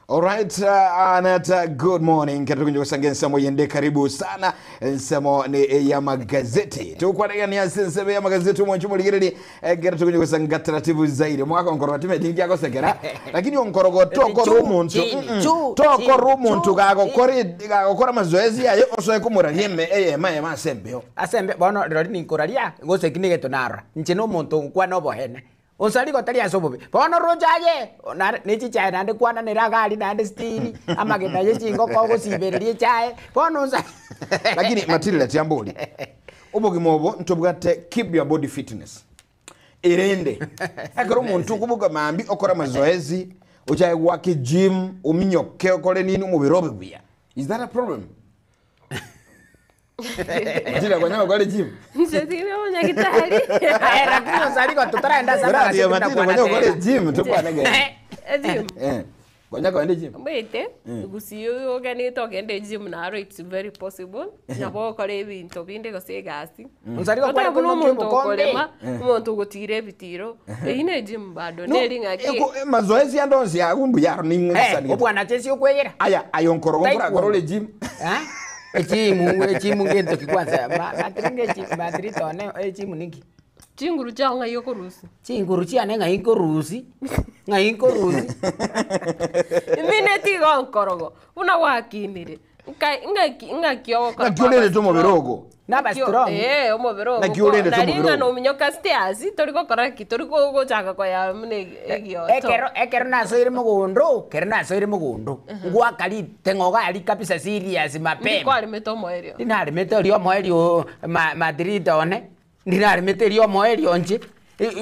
Alright, Anata, good morning. Kero tukunje gosanga ensemo yende karibu sana. Ensemo ni ya magazeti. Tukwanegania ase ensemo ya magazeti omwancho morigereri. Ekero tukunje gosanga taratibu zaidi. Omwaka onkoro time tingi agosekera. Lakini onkorogo tokora Chu, omonto. chini, chu, Tokora chini, omonto chu, gagokora gagokora mazoezi aye osoe komoraria eme eyema eyema ase embeo. Ase embe bono rirorio ninkoraria, gose eki negeto narora, inche na omonto ogokwana oboene, Onsari gotari ase obobe. Bono roche aye, nare ne chichae naende kwananera iga aria naende stiri, amagena ye chingoko ogosibereria echae, bono onsa Lakini Matilda tiambori, obogima obo ntobwate keep your body fitness. Erende, ekero omonto okoboka mambia okore amazoezi, ochae goaka egym, ominyoke okore nini omobere obe buya. Is that a problem? Matilda kwanyara gokora egym? Inche tindi omonyagitari. Aye lakini onsari igo totaragenda ase Beratia amagazeti buna Matilda kwanyara gokora kwana egym tokwane gento. Egym. Eh, kwanyara kogenda egym? Omanyete, gusii oganete ogende egym naro it's very possible, nabo ogokora ebinto binde gose egasi. Onsari igo Goteba kware buna koimokia omonto obokombe. okorema, omonto ogotira ebitiro, eyio ne egym bado, No, neri ng'aki. eko- mazoezi ande onsi agwo mbuya aro ning'o Eh, ngisanigete. obwana chesi okwegera. Aya, aye onkorogo Tai nkorakore ore kuongo. gym. Eh? Echimu, echimu ngento ki kwanza ma matiri ngechi matiri tone echimu ninki? Chinguru chiao ng'ai okorusia? Chinguru chiane ng'ai nkorusia, ng'ai nkorusia. Imineti igo nkorogo, buna gwakinire, nkai ng'aki ng'aki ogokora Ng'aki orerete omobere ogo? Naba strong. Ee, omobere ogo. Naki orendete Nari omobere ng'a ogo? nominyoka stairs, tori gokora ki, tori gochaka koyaba buna egioto. Ekero ekero nasoire mogondo, ekero nasoire mogondo, ngwaka riteng'o iga aria kabisa serious mapema. Ndikwaremete omoerio. Ndinaremete oria omoerio ma matrita one, ndinaremete erio omoerio inche,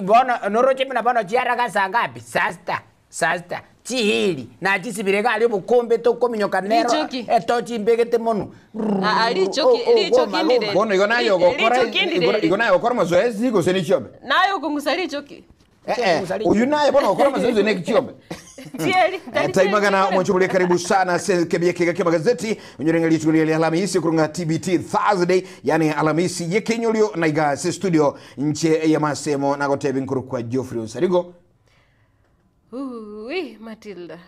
bono noroche buna bono chiaraga saa ngapi? Saa sita. Saa sita, chiiri nachisibire iga aria obokombe tokominyoka nero Richoki. etochi imbegete monwe. Ah, ah, richoki- Oh, oh, richoki goma, ndire. goma. Bono igo naye Ri- ogokora richoki ndire igo- igo eri. naye ogokora mazoezi gose ne chiombe? Naye okong'usa richoki. Eh, eh, oyu naye bono ogokora mazoezi ne chiombe. Chieri, tari chieri Taimagana chikore. mwancho bore karibu sana ase kebia kega kia magazeti onyore ng'a rituko riria Alhamisi korwa ng'a TBT Thursday yani Alhamisi yekenyorio na iga ase studio nche ya masemo nagotebi nkorokwa Geoffrey Onsarigo Uuwi Matilda.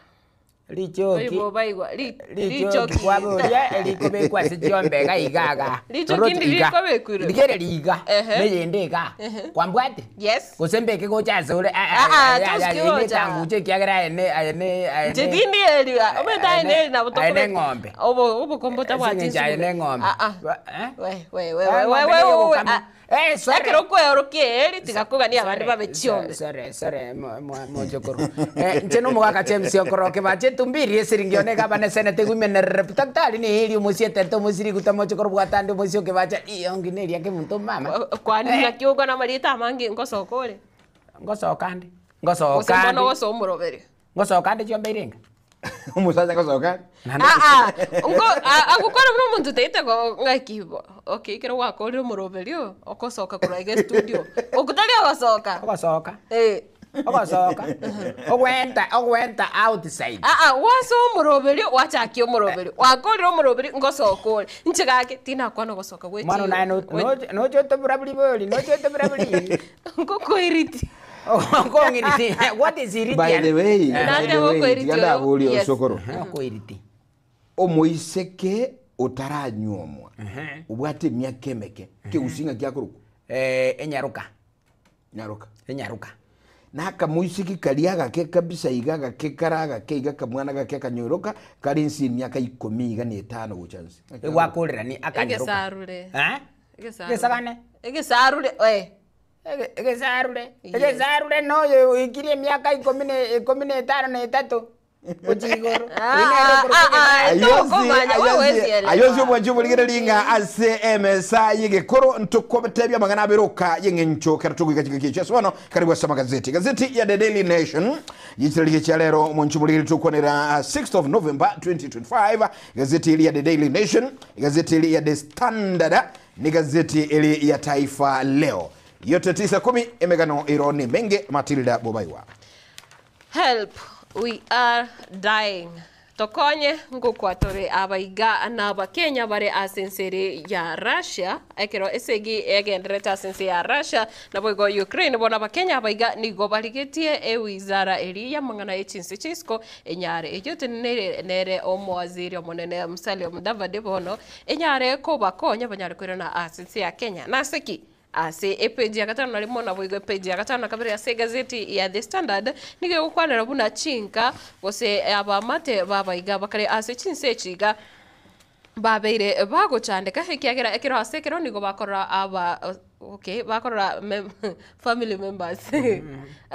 Richoki Oibo baigwa ri- richoki richoki. kwaboria rikobekwa ase chiombe iga iga iga. Richoki Toroti ndiri iga. rikobekwirwe? Rigere riga Ehe. neyende iga. Kwambwatire? Yes. Gose mbeke gocha ase ore Ah, ah, tosuke gocha. etanguche ekiagera aye ne aye ne aye Inche ne- tindi eri omanyete aye Aye ne- neri nabo aye tokobe- neng'ombe. Obo obokombe otabwati Ase eng'encho aye nsuguri. neng'ombe. Ah, ah. Ba- eh? We we we Eh, we eng'ombe we nigo we we egokama. ah. Eh, sorry. Ekero okweorokia eeri tiga kogania abande babe chiombe. Sorry, sorry, mo- mo- mochokoro. Eh, inche nomogaka James okoroke bache etumbiri esiringi one egabana esenete egwimenerere daktari ne eeri omosietete omosiriguta mochokoro bwatande omosie okebacha iyongi neria kemonto mama. Kwani Eh. ng'aki okwana amarieta amange ngosoka ore? Ngosoka ande, Gose ngosoka mbono ande. ogosoa omoroberi? Ngosoka ande chiombe irenga? Omosacha ngosoka are? Naende Ah, ah, nko a- agokwana buna omonto otaete go ng'aki bo okay ekero gwakorire omoroberio, ogosoka korwa iga estudio, okwo tari ogosoka? Ogosoka. Eh. Ogosoka, ogoenta ogoenta outside. Ah ah, gwasoa omoroberio, gwachakia omoroberio, gwakorire omoroberio, ngosoka ore. Inche gaki, tinakwana ogosoka gwe Mwana chiira naye no- noche noche otobura bori, noche otobura bori. Ngokoiriti. Okong'iriti, what is iriti? By the way, Eh. by Nande the way, gokoiriti tiga oyo, ndaborie yes. osokoro. Okoiriti. Omoiseke otaranyuomwa, obwate emiaka emeke, kegusii ng'aki akorokwa? Eh, enyaroka. Nyaroka. Enyaroka. Na akamoiseke karia agake kabisa iga agake kare agake iga akamwana gake akanyoiroka kare inse emiaka ikomi iga na etano gocha nse. Ng'aki akorokwa? Egwakorerani akanyaroka. Egesarure. Eh? Egesarure. Egesagane. Egesarure, eh. Ege- Egesarure, Yes. egesarure noyo oikirie emiaka ikomi na ikomi na etano na etato gochia igoro. Ah, Oyio nere ah, okorokwa ah, ah, egesarure. Tokomanya, Ayosi, wewe huwezi elewa. ayosi omwanchi omorigereria ng'a ase emesa y'egekoro ntokobetebia amang'ana abere oka y'eng'encho kero togoika chingaki echio ase bono karibu ase amagazeti gazeti ya The Daily Nation yichirari chia rero omwanchi omorigereria tokwanera 6th of November 2025 gazeti eri ya The Daily Nation gazeti eri ya The Standard Ni gazeti eri ya Taifa Leo. Yote tisa kumi emegano ero ne menge Matilda Bobaiwa. Help, we are dying. Tokonye ngokwatore abaiga na Abakenya bare ase ense ere ya Russia ekero esegi egendererete ase ense ya Russia naboigo Ukraine bono Abakenya abaiga nigo barigetie ewizara eria y'amang'ana ye chinse chia isiko enyare eyio etenenere nere omowaziri omonene Musalia Mudavadi bono enyare kobakonya banyare koirana ase ense ya Kenya. Nase ki? Ase epeji ya gatano na rimo naboigo epeji ya gatano na kabere ase egazeti ya The Standard nigo egokwanera buna chinka gose abamate b'abaiga bakare ase chinse echi iga babeire bagochandeka ekiagera ekero ase ekero nigo bakorora aba okay bakorora mem family members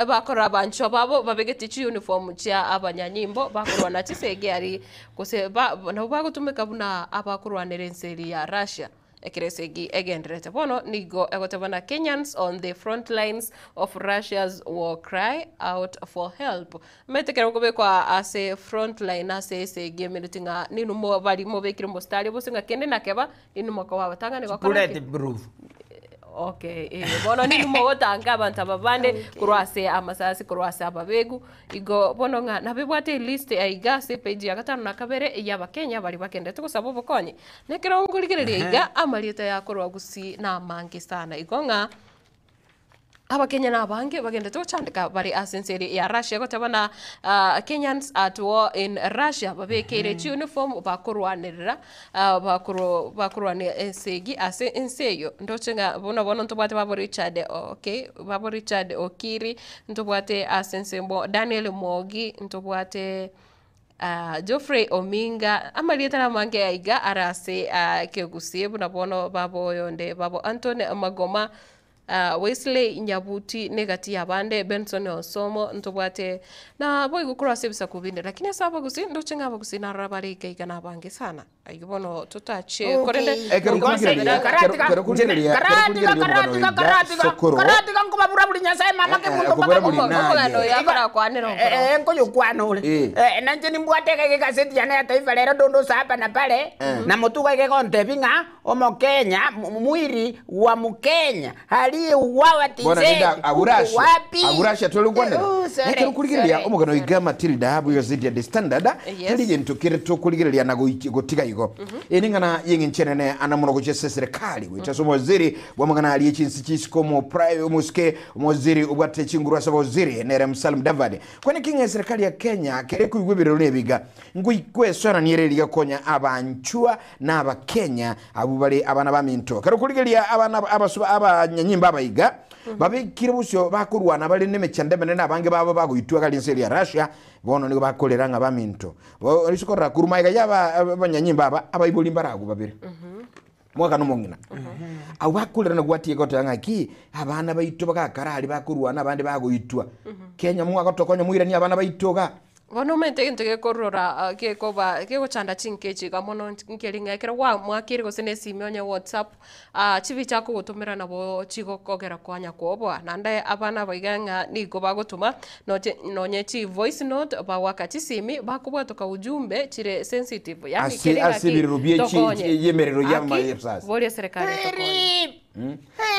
bakorora abanchwa babo babegete chiuniform chia abanyanyimbo bakorwana chisegi aria gose ba nabo bagotumeka buna abakorwanera ense eria ya Russia. Ekero esegi egendererete bono nigo egoteba na Kenyans on the front lines of Russia's war cry out for help. Omanyete ekero okobekwa ase front line ase esegi emineti ng'a ninwe mo bari mobekire omostari obose ng'a kende nakeba ninwe mokoba abatang'ani gokora ki? Bullet proof. Okay, eh, bono ninwe mogotanga abanto aba bande korwa ase amasasi korwa ase ababegu. Igo bono ng'a nabebwate elist aiga ase epage ya gatano na kabere ey'Abakenya baria bagenderete gosaba obokonyi. Na ekero nkorigereria iga, amarieta yakorwa gusii namange sana. Igo ng'a Abakenya nabange bagenderete gochandeka bare ase ense ere ya Russia goteba na Kenyans at war in Russia babekeire chiuniform bakorwanerera bakoro bakorwania esegi ase ense eyio. Ndoche ng'a buna bono ntobwate babo Richard okay babo Richard Okiri, ntobwate ase ensembo Daniel Moogi, ntobwate Geoffrey Ominga, amarieta namange aiga are ase ekegusii buna bono babo oyonde babo Anthony Magoma. Wesley Nyabuti negati y'abande, Benson Osomo ntobwate naboigo korwa ase ebisaku binde, lakini ase abagusii ndoche ng'a abagusii narora bare iga iga nabange sana. Ayio bono totache korende Ekero nogosabera nkorigereria- ng'a- ekero- ekero nkorigereria- ekero nkorigereria omogano oyo iga, sokoro, Karatiga nkobabura buri Nyasaye mama Eh, eh, kemunto okobura mpaka buri bomo. naye. Omogano oyo akorakwanera okoro. Eh, nkoyokwana ore Eh. Eh, nanche nimbwate iga egaseti yane ya Taifa Lero dondosa hapa na pale na motuko iga egontebi ng'a Omokenya, mwiri wa Mukenya aliyeuawa Bono TZ rende uko agurashe wapi? agurashe tore gokwanera Eh, sorry, ekero okorigereria sorry, omogano sorry. iga Matilda bwe egazeti ya The Standard Yes. tari gento kere tokorigereria na goiki- gotiga igo ere ng'ana y'eng'encho enene ana mono gochia ase eserekari gocha ase omowaziri bw'amang'ana aria chinsi chisiko omo pri- omosike omowaziri obwate chinguru ase abawaziri nere Musalia Mudavadi Kwane ki ng'a eserekari ya Kenya kere koigwa ebirero na ebiga ngoikwesoanania ere riga konya abanchwa na Abakenya abwo bare abana baminto. Ekero okorigereria abana abasuba abanyanyimbo abaiga babekire bosio bakorwana bare nemechando emenene abange babo bagoitwa gari ense eria ya Russia bono nigo bakorera ng'a baminto. Bo risuko rora korwa magega ya aba abanyanyimbo aba abaibori mbaragwo babere. Omogaka na omong'ina. Abwo bakorera na gwatia goteba ng'aki abana baito bagakara aria bakorwana abande bagoitwa. Kenya mwagotokonya moiranie abana baito igaa. Bono omanyete egento gekorora gekoba gegochanda chinka echi iga mono nkeri ng'a ekero gwamwakeire gose na esimi onye whatsapp, chibicha akogotomera nabo chigokogera kwanya kwoboa. Naende abana aba iga ng'a nigo bagotoma noche nonye chivoice note bagoaka chisimi bakobwatoka ujumbe chire sensitive yaani Ase keri ase ng'aki ebirero bie chi tokonye. y'emerero ya Aki amaesasi. boria eserekari etokonye.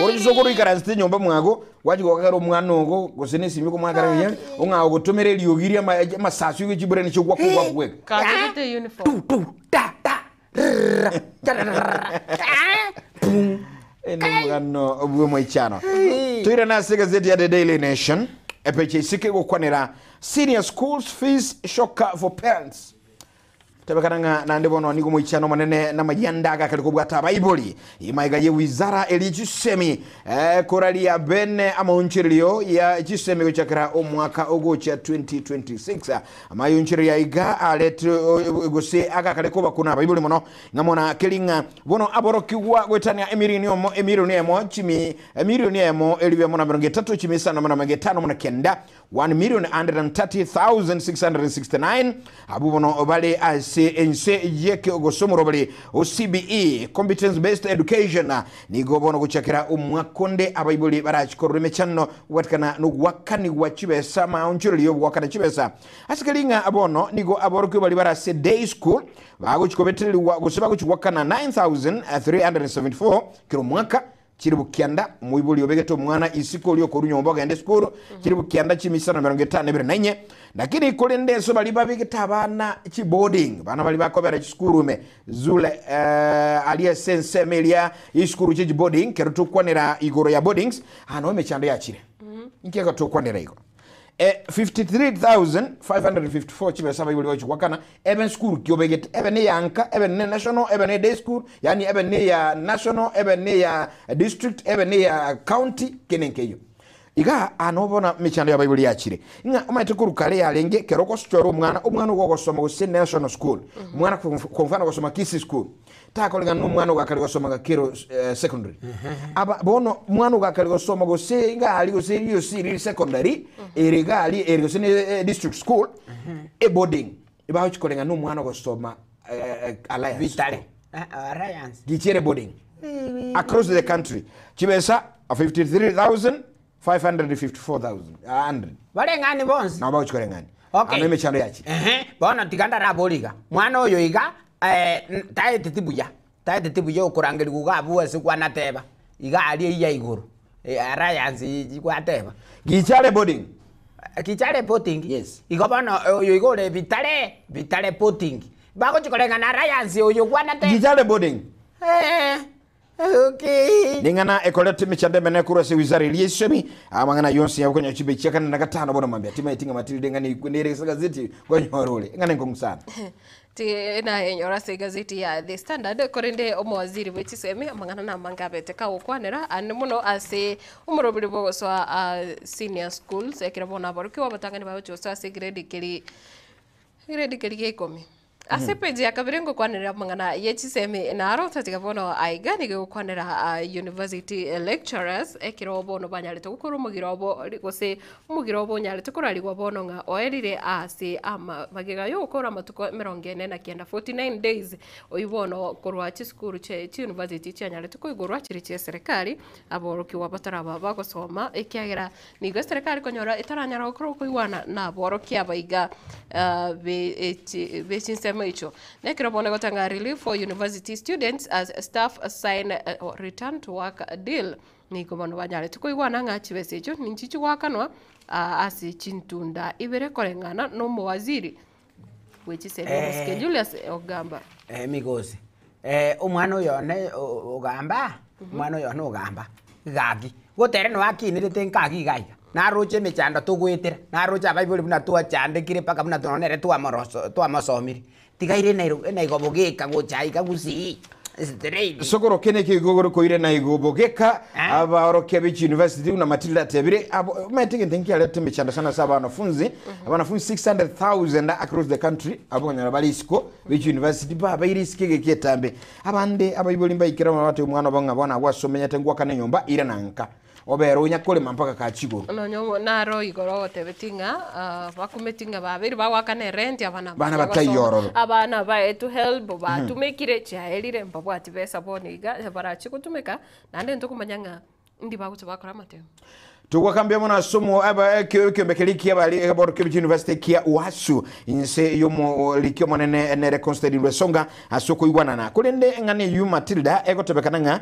Oroche sokoro oikaransete nyomba mwago, gwachia gokera omwana ogo, gose na esimi okomwakera buya, ong'a ogotomera eriogi ria ama- amasasu igo chibrain chiago gwakwa gwakwa. Kabegete uniform. Tu, tu, ta, ta, rrrra, tararara, ah, pum. Nomogano bw'omoichano. Toirane ase egazeti ya The Daily Nation, epeji isiko egokwanera senior schools fees shocker for parents. Tebekana ng'a naende bono nigo omoichano omonene namayanda agakare kobwata abaibori imaiga ye wizara erie chisemi eh, koraria bene amaonchererio ya chisemi gochakera omwaka ogocha 2026 amayonchererio aiga aretire gose agakare kobakuna abaibori mono ng'a mona keri ng'a bono aborokigwa goetania emirioni omo emirioni emo chimi emirioni emo elifu emo na emerongo etato chimi isano na emerongo etano na kenda 1,130,669 abwo bono bare ase ense y'eke gose omoroberi o CBE, Competence Based Education, nigo bono gochakera omwaka onde abaibori barachi korora emechando gobwatikana nogwakanigwa chibesa amaonchorerio y'ogoakana chibesa. Ase keri ng'a bono nigo aborokigwa baria bare ase day school bagochi kobetererigwa gose bagochi goakana 9,374 kera omwaka. Chilibu kianda, omoibori obegete omwana isiko oria okorwa nyomba ogenda esukuru, chilibu kianda chimia isano na emerongo etano na ebere na inye. Lakini korende ase baria babegete abana chiboarding, abana baria bakobera chisukuru ime, zule eh, aria ase ensemo eria y'echisukuru chie chiboarding, kero tokwanera igoro ya boardings, aa noo emechando yachire. Inki egotokwanera igo? Eh, 53,554 chibesa abaibori bagochia goakana, ebe nsukuru ki obegete, ebe ne ya nka, ebe ne national, ebe ne day school, yaani ebe ne ya national, ebe ne ya district, ebe ne ya county, kende nkeiyo. Iga aa nabo bono emechando y'abaibori yachire, ng'a omanyete korwa kare yarenge ekero ogochora omwana, omwana ogo ogosoma gose national school, omwana kwa mfano ogosoma Kisii school, takoreng'ana na omwana ogakare gosoma Gakero secondary. Aba bono omwana ogakare gosoma gose iga aria gose EOC riri secondary, ere iga aria ere gose ne district school, eboarding, ebagochi koreng'ana na omwana ogosoma Alliance Vitale. school. Alliance. Gichiere boarding across the country chibesa 53,554,100 Bareng'ani bonsi. nabo bagochi koreng'ani Okay. ano emechando yachire. Ehe, bono tiga ndarabore iga, mwana oyo iga taeteti buya, taeteti buya okorangerigwa iga abwo ase kwanateba, iga aria eyia igoro, alliance eyi gwateba. Gichare boarding. Gichare boarding? Yes. Igo bono oyo iga ore bitare, bitare boarding. Bagochi koreng'ana alliance oyo kwanateba. Gichare boarding. Eh, okay. Ning'ana ekorete emechando emenene korwa ase wizara eria y'esomi, amang'ana ayio onsi agokonya chibe chia kane na gatano bono mambia timaeti ng'a matirire ng'a nikwe nere ase egazeti nkonyora ore. Eng'ana enkong'u sana. Ti nayenyora ase egazeti ya The Standard, korende omowaziri bwe chisemi amang'ana namange abete kagokwanera ande mono ase omoroberi bw'ogosoa ah, senior schools ekero bono aborokigwa abatang'ani bagochia gosoa ase egrade keri egrade keri gia ikomi. Ase epeji ya kabere ngokwanera amang'ana ye chisemi naro tatiga bono aiga nigo egokwanera university lecturers ekero bono banyarete gokora omogiro obo gose omogiro obo onyarete korarigwa bono ng'a oerire ase ama magega yogokora amatuko emerongo ene na kianda, 49 days, oyio bono korwa chisukuru chie chiuniversity chianyarete koigorwa chire chia eserekari aborokigwa bataraba bagosoma ekiagera Nigo eserekari konyora etaranyara gokora okoigwana naborokia abaiga be chinsemo echio. Nekero bono egoteba ng'a relief for university students as staff sign return to work deal. Nigo bono banyarete koigwana ng'a chibesa echio ninchi chigoakanwa ase chintunda ibere koreng'ana na omowaziri bwe chisemi omosike Julius Ogamba. Migosi, omwana oyo one ogamba, omwana oyo one ogamba, gaki, gotere noe akinerete nkagi iga iga, naroche emechando togoetera, naroche abaibori buna twachandekire mpaka buna nonye nere twamoroso twamosomiri, tiga aire Nairobi enaigobo geka gocha iga gusii, straight. Sokoro kene ekegogoro koire naigobo geka Eh? abaorokia be chiuniversity buna Matilda atebire abo omanyete egento nkiarete emechando sana ase abanafunzi abanafunzi 600,000 across the country abo okonyora bare isiko be chiuniversity babeire isiko egeka etambe abande abaibori mbaikire bono batebia omwana obo ng'a bono agwo ase omenyete ngwakane enyomba irana nka Obere onya korema mpaka kachi igoro. Nonya omo naro igoro ogotebetie ng'a ah, bakumeti ng'a babeire bagoakana erenti abana Abana baria bataiyo gosoma, ororo. abana baetwe helb batumekire chiaerire mbabwati besa bono iga barachi gotumeka naende ntokomanya ng'a ndi bagocha bakora amatemo. Togwaka mbuya mono ase omo aba ekio ekiombe keria kia bari abaorokia be chiuniversity kia UASU inse y'omoriki omonene nere Constantine Rwesonga ase okoigwanana. Korende eng'ana eyio Matilda egotebekana ng'a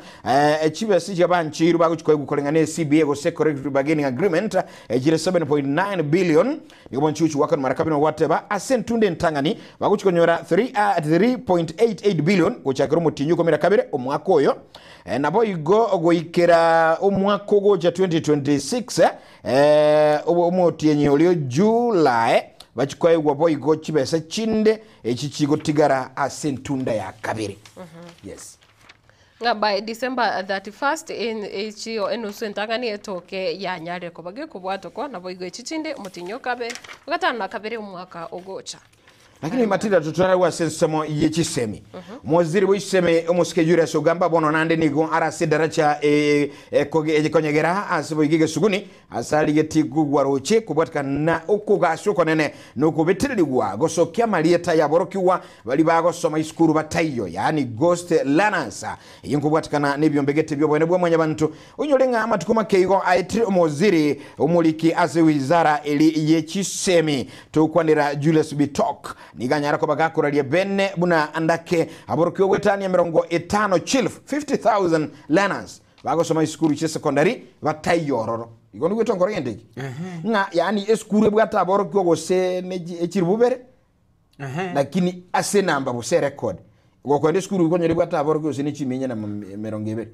Chibesa echi abanchiirwe bagochia koegwa koreng'ana ne CBA gose Collective Bargaining Agreement echire 7.9 billion nigo bonsi gochia goakanwa mara kabere gwateba ase entunda entang'ani bagochia konyora 3.88 billion gochakera omotienyi o ikomi na kabere omwaka oyo naboigo goikera omwaka ogocha 2026 omotienyi oria o July bachia koegwa boigo chibesa chinde echi chigotigara ase entunda ya kabere. Yes. Ng'a by December 31st en echio enusu entang'ani etoke yanyarire koba gekobwatokwa, naboigo echi chinde omotienyi o kabe ogatano na kabere omwaka ogocha. Lakini Matilda totararwa ase ensemo ye chisemi. Omowaziri bwe chisemi omosike Julius Ogamba bono naende nigo are ase edaracha ekonyegera ase boigo egesuguni ase arigetie kogwa roche kobwatekana na okogaswa okonene na okobetererigwa gosokia amarieta y'aborokigwa Baria bagosoma isukuru bataiyo, yaani ghost learners, eyio nkobwatekana nebiombe gete bi'oboene bwa mwanyabanto. Onyore ng'a amatuko make igo aetire omowaziri omoriki ase wizara eri ye chisemi tokwanera Julius Bitok nigo anyara koba gakoraria bene buna ndake aborokigwa goetania emerongo etano chilfu, 50,000 learners. Bagosoma esukuru chia secondary bataiyo ororo. Igo nigo etongoro gento eke. Ng'a yaani esukuru ebwate aborokigwa gose ne chi- echiribu bere, lakini ase enamba gose erecord, gokoenda esukuru okonyora ebwate aborokigwa gose ne chimia inye na emerongo ebere.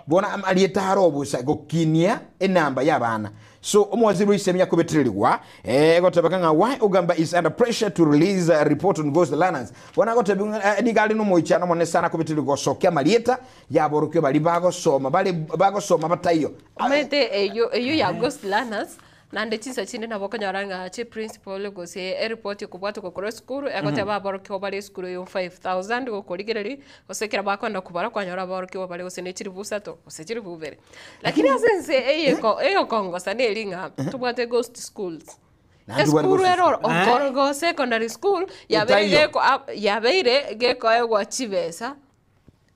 Bono amarieta aro bosa gokinia enamba ya abana. So omowaziri bwa isemi akobetererigwa egotebeka ng'a why Ogamba is under pressure to release a report on ghost learners. Bono agotebiwa ng'a nigo are nomoichano omonene sana akobetererigwa gosokia amarieta y'aborokigwa baria bagosoma bare bagosoma bataiyo. Omanyete eyio eyio ya ghost learners, naende chinsa chinde nabo okonyora ng'a chiprincipal gose eripoti ekobwatwa korwa esukuru, egoteba aborokigwa bare esukuru eyio 5000 gokorigereria, gose ekero bakoenda kobara kwanyora aborokigwa bare gose ne chilifu isato, gose chilifu ibere. Lakini ase ense eye eko eyokongosa neri ng'a tobwate ghost schools. Naende tobwate Esukuru ghost ero schools. okorogo secondary school, yabeire Etaiyo. geko yabeire gekoegwa chibesa.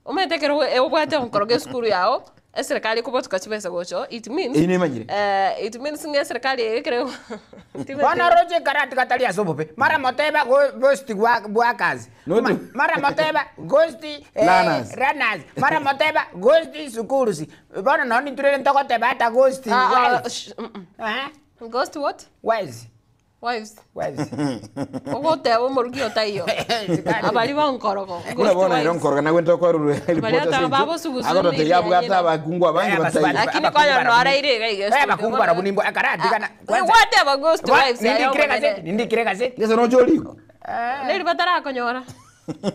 Omanyete ekero obwate onkoroga esukuru yao, eserekari ekobotuka chibesa gocha oo, it means, Eyio nemanyire. it means ng'a eserekari eye ekero Bono oroche karati gatari ase obobe, mara moteba go- ghost gwa- workers, Not- Ma- mara moteba ghost eh, Learners. runners, mara moteba ghost schools. Bono nonye intwe rende togoteba ata ghost Ah, ah, wives. sh- mm, mm. Eh? Ghost what? Wives. Wives. Wives. Ogoteba omorugi otaiyo. Abari bonkorogo. Buna bono ere nkoroga nagwe ntokorerwe Baria ripoti ase taba encho babosugusu agototebi emibiri abwate yanyene. abakungu abange Eh, bataiyo. abasubati. Lakini konya noraire iga iga Eh, studio. abakungu barabwo nimbo akaratigana Ah, gwateba ghost Ba- wives aye nindikire omonyene. gazeti nindikire gazeti Gese noche oriko. Neri batarakonyora.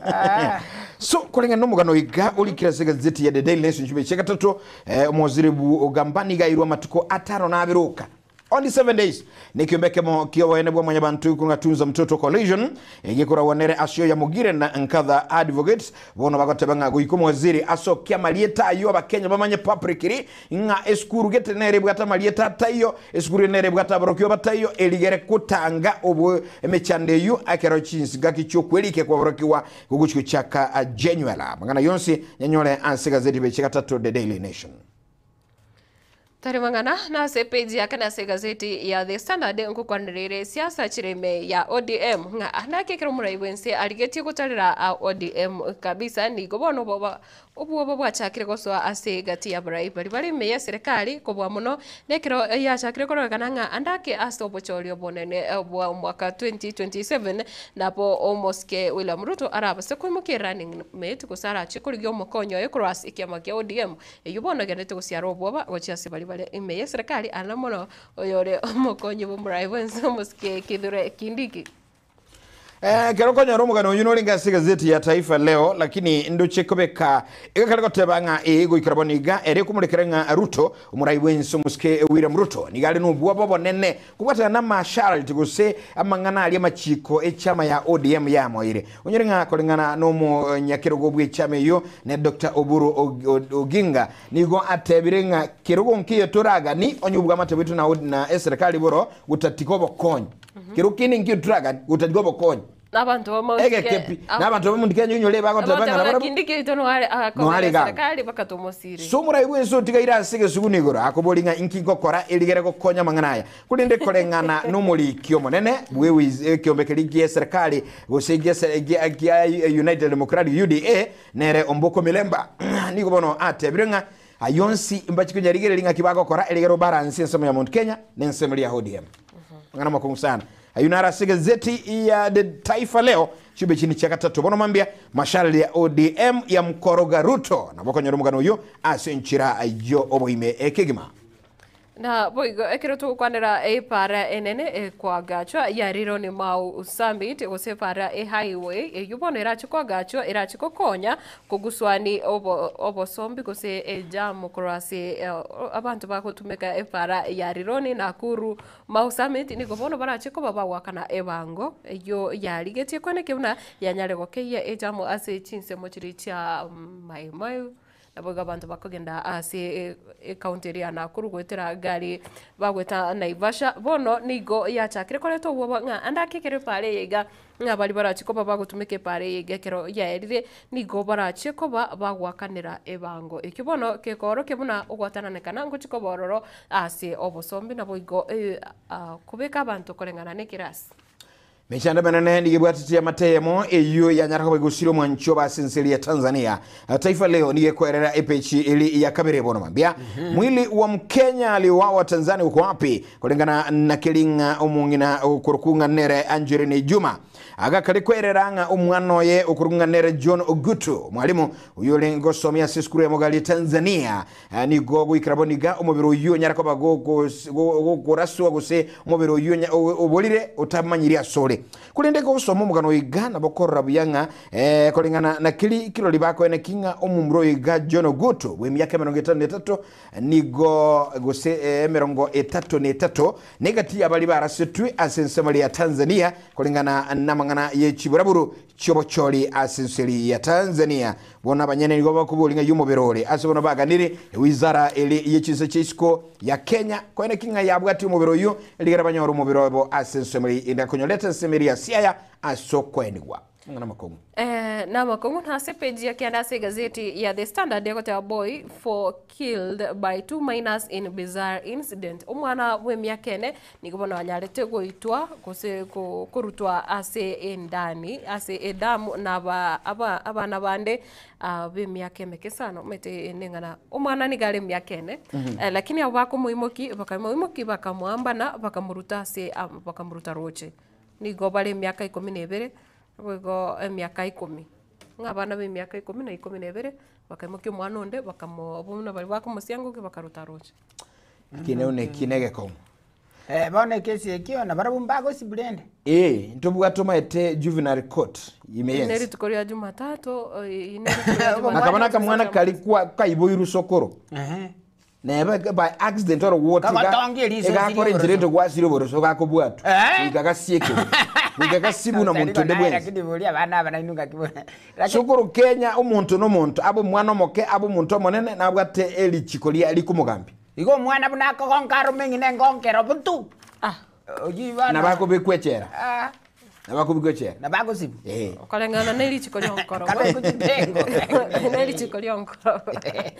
Ah. So koreng'ana nomogano iga orikire ase egazeti ya The Daily Nation chibe chia gatato eh, omowaziri bu Ogamba niga airwe amatuko atano na abere oka Only 7 days nekiombe ekemo ki'oboene bwa mwanyabanto ikorwa Tunza Mtoto Coalition egekoragwa nere Asioya Mogire na Nkatha Advocates bono bagoteba ng'a goika omowaziri asokie amarieta ayio abakenya bamanye publicly ng'a esukuru gete nere ebwate amarieta ataiyo esukuru ere nere ebwate aborokigwa bataiyo erigere gotanga obo emechando eyio ekero chinsgaki chi'okwerika kwaborokigwa gogochi gochaka January. Amang'ana yonsi nyanyore ase egazeti beche gatato The Daily Nation. Tari mang'ana nase epeji ya kane ase egazeti ya The Standard ngokwanera ere siasa chire ime ya ODM ng'a naki ekero omorai bwense arigetie gotarera a ODM kabisa nigo bono oboba obwoba bwachakire gosoa ase egati y'abarai baria bare ime y'eserekari kobua mono nekero yachakire kororekana ng'a ande ake ase obochori obonene bwa omwaka 2027 nabo omosike William Ruto arabase koimokia erunning mate gose arachie korigia omokonyi oye korwa ase ekiama kia ODM Eyio bono egenderete gosiara obwoba gochia ase baria bare ime y'eserekari, aria mono oyore omokonyi bw'omorai bw'ense omosike Kithure Kindiki. Ekero okonyora omogano oyio norenge ase egazeti ya Taifa Leo, lakini ndoche kobeka egekare goteba ng'a ee goikera bono iga ere ekomorekera ng'a Ruto omorai bw'ense omosike William Ruto nigo are nobwoba obonene kobwatana namasharti gose amang'ana aria amachiko echama ya ODM yamoeire. Onyore ng'a koreng'ana nomonyakerogo bw'echama eyio ne Doctor Oburu Oginga nigo atebire ng'a kerogo nkeiyo toragani onye obwamate bwaito na na eserekari boro gotatiga obokonyi. Kero kende nkeiyo toragani gotatiga obokonyi. Nabanto ba Mount Egeke pi. Nabanto ba Mount Kenya onyore bagoteba ng'a Abateba nabarabwo ng'a Kindiki oito noare Noare akobera iga. eserekari bakatomosire. So omorai bw'ense otigaire ase egesuguni igoro akoboria ng'a inki ngokora erigere gokonya amang'ana aya. Korende koreng'ana nomoriki omonene bw'ekiombe keria gi'eserekari gose gia United Democratic, UDA, nere Omboko Milemba, nigo bono atebire ng'a ayio onsi mbachi konyarigereria ng'aki bagokora erigere obaranse ensemo ya Mount Kenya na ensemo eria ya ODM. Amang'ana amakong'u sana. Ayio naro ase egazeti ya The Taifa Leo chiombe chinde chia gatato. Bono mambia mashariri ya ODM ya mkoroga Ruto. Nabo okonyora omogano oyio ase enchera y'oboime kegima. Na boigo ekero togokwanera epaara enene ekoagachwa ya Rironi Mau Summit gose epaara ehighway eyio bono erache koagachwa erache gokonya koguswani obo obosombi gose ejamu korwa ase abanto bagotumeka epaara ya Rironi Nakuru Mau Summit nigo bono barache koba bagoakana ebango eyio yarigetie koenekia buna yanyare gokeyia ejamu ase chinsemo chiria chia Mai Mahiu. Naboigo abanto bakogenda ase ecounty eria ya Nakuru goetera gari bagoeta Naivasha, bono nigo yachakire koreta obwoba ng'a ande ake ekero epaara eye iga ng'a baria barachie koba bagotumeka epaara eye iga ekero yaerire nigo barachie koba bagoakanera ebango. Ekio bono gekoorokia buna ogwatananekana ngochia koba ororo ase obosombi naboigo kobeka abanto koreng'ana nekerasi. Mechando emenene nigo ebwatete amatemo eyio yanyara koba egosira omwancho ase ense eria ya Tanzania. Taifa Leo nigo ekoerera epechi eri ya kabere bono mambia. Mwili wa Mkenya aliuawa Tanzania uko wapi? Kulingana na keri ng'a omong'ina okorokwa ng'a nere Angeline Juma agakare koerera ng'a omwana oye okorokwa ng'a nere John Ogutu omwalimu oyio ore gosomia ase esukuru ya Mogari Tanzania Nigo goikera bono iga omobere oyio onyare koba gokoraswa gose omobere oyio oborire otamanyiri asore. Korende gosoma omogano oyo iga nabo korora buya ng'a koreng'ana na keri kirori bakoeneki ng'a omomura oyo iga John Ogutu bw'emiaka 53 nigo gose 33 negati y'abaria barasetwe ase ensemo eria ya Tanzania koreng'ana namang'ana ye chiburaburu chi'obochori ase ense eria ya Tanzania. Bono abanyene nigo bakoboria ng'a y'omobere ore ase bono baganire ewizara ere ye chinse chia isiko ya Kenya koene ki ng'a yabwatie omobere oyio rigere banyore omobere obo ase ensemo eye akonyorete ensemo eria ya Siaya ase okoenigwa. Amang'ana amakong'u. Namakong'u nase epeji ya kianda ase egazeti ya The Standard egoteba Boy for killed by two minors in bizarre incident. Omwana bw'emiaka ene nigo bono anyarete goitwa gose korutwa ase endani ase edamu na aba aba abana bande b'emiaka emeke sana omanyete neng'ana omwana nigo are emiaka ene lakini abwo bakomoimokia bakamoimokia bakamoambana bakamoruta ase bakamoruta roche. Nigo bare emiaka ikomi na ebere, naboigo emiaka ikomi, ng'a abana ba emiaka ikomi na ikomi na ebere, bakaimokia omwana onde bakamo buna baria bakomosiangokia bakaruta roche. Ekineu neki negekong'u. Eh, bono ekesi ekio nabarabwo mbagosibwa rende. Ee, ntobwate omaete juvenile court ime Ne yense. rituko ria Jumatatu, eh, ne rituko ria Jumatatu. Nakaba nakamwana kari kwa kaiboirwe sokoro. Ehe. Neba by accident oro gwotiga Kagotongia eriso egakora osiri enchera oboroso. ende gwasire oboroso gakobwatwa Eh? goika gasiekigwe goika gasibwe na monto onde bwensi. Lakini boria abana aba nainwe ngaki bo- Lakini- Sokoro Kenya omonto na omonto abe omwana omoke abe omonto omonene nabwate erichiko ria rikomogambi. Igo omwana buna akogonka arome ng'ina engonkero butu. Ah. Oyio bono- Nabo akobekwa echela. Ah. Nabo akobekwa echela. Nabo agosibwa. Eh. Okoreng'ana ne richiko rionkoro. Kabekwe chipengo. Ne richiko rionkoro. Eh.